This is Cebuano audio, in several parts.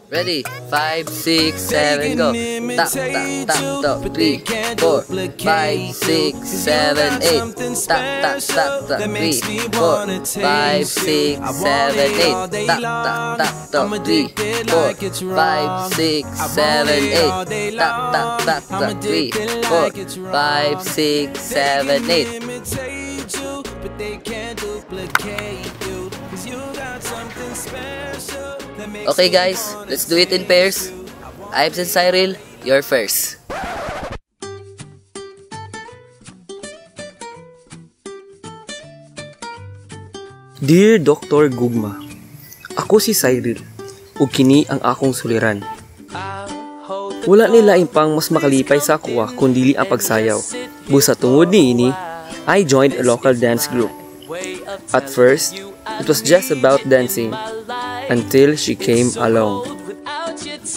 Ready? 5, 6, 7, go. Tap, tap, tap, tap. 3, 4, 5, 6, 7, 8. Tap, tap, tap, tap. 3, 4, 5, 6, 7, 8. Tap, tap, tap, tap. 3, 4, 5, 6, 7, 8. Tap, tap, tap, tap. 3, 4, 5, 6, 7, 8. Okay guys, let's do it in pairs. Ives and Cyril, you're first. Dear Dr. Gugma, ako si Cyril, ug kini ang akong suliran. Wala nila pang mas makalipay sa akoa kun dili ang pagsayaw. Busa tungod niini, I joined a local dance group. At first, it was just about dancing until she came along.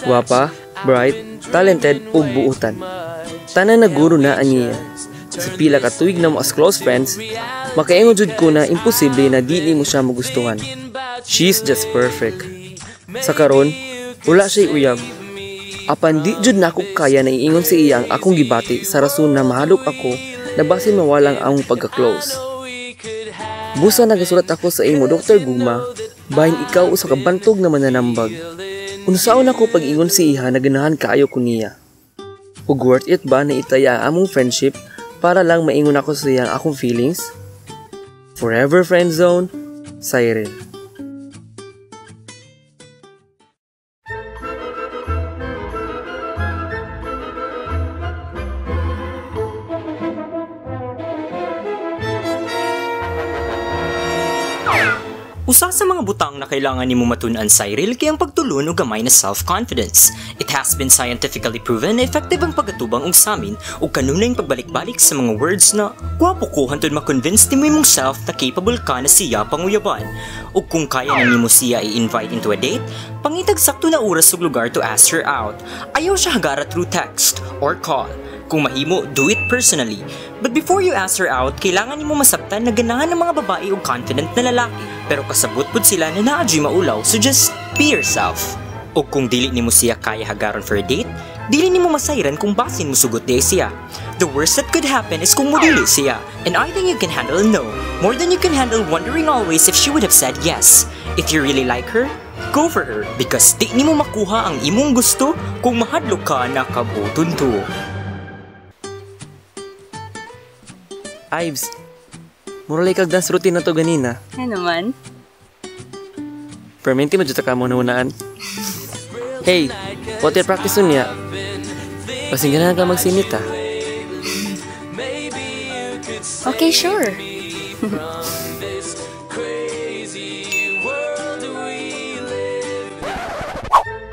Gwapa, bright, talented ug buutan. Tanan naguro na aniya. Sa pila ka tuig na mo as close friends, makaingon jud ko na imposible na dili mo siya magustuhan. She's just perfect. Sa karon, wala siya'y uyab. Apan di jud nako kaya na iingon sa iya ang akong gibati sa rason na mahadlok ako na basin mawalang ang pagka-close. Busa nagasulat ako sa imo, Dr. Gugma, bahin ikaw usa ka bantog na mananambag. Unsaon ako pag-ingon sa iha na ganahan kaayo ko niya? Ug worth it ba na itaya ang among friendship para lang maingon ako sa iya ang akong feelings? Forever friendzone, Cyril. Usa sa mga butang na kailangan nimo matun-an, Cyril, kay ang pagtulon og gamay na self-confidence. It has been scientifically proven na effective ang paggatubang og samin ug kanunayng pagbalik-balik sa mga words na gwapo ko hantod ma-convince nimo imong self na capable ka na siya panguyaban. Ug kung kaya na nimo siya i-invite into a date, pangitag sakto na oras ug lugar to ask her out. Ayaw siya hagara through text or call. Kung mahimo, do it personally. But before you ask her out, kailangan nimo masabtan na ganahan ng mga babae og confident na lalaki. Pero kasabot pud sila na naa juy maulaw, so just be yourself. O kung dili nimo siya kaya hagaron for a date, dili nimo masayran kung basin musugot di siya. The worst that could happen is kung mudili siya. And I think you can handle a no, more than you can handle wondering always if she would have said yes. If you really like her, go for her, because di nimo makuha ang imong gusto kung mahadlok ka na kabuton to. Ives, muralay kag dance routine na to ganina. Ano man? Perminti mo dito ka mo naunaan. Hey, what your practice nun niya? Basing ganahan ka magsinit ah. Okay, sure.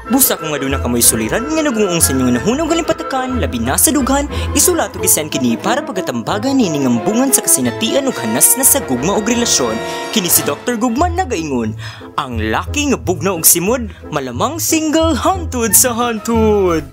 Busa kung aduna kamoy suliran nga nagungung sa inyong nahunong galimpatakan, labi na sa dughan, isulat ug isend kini para pagatambagan nining ambungan sa kasinatian ug hanas na sa gugma ug relasyon. Kini si Dr. Gugma nagaingon, ang laki nga bugnaw og simod, malamang single hantud sa hantud.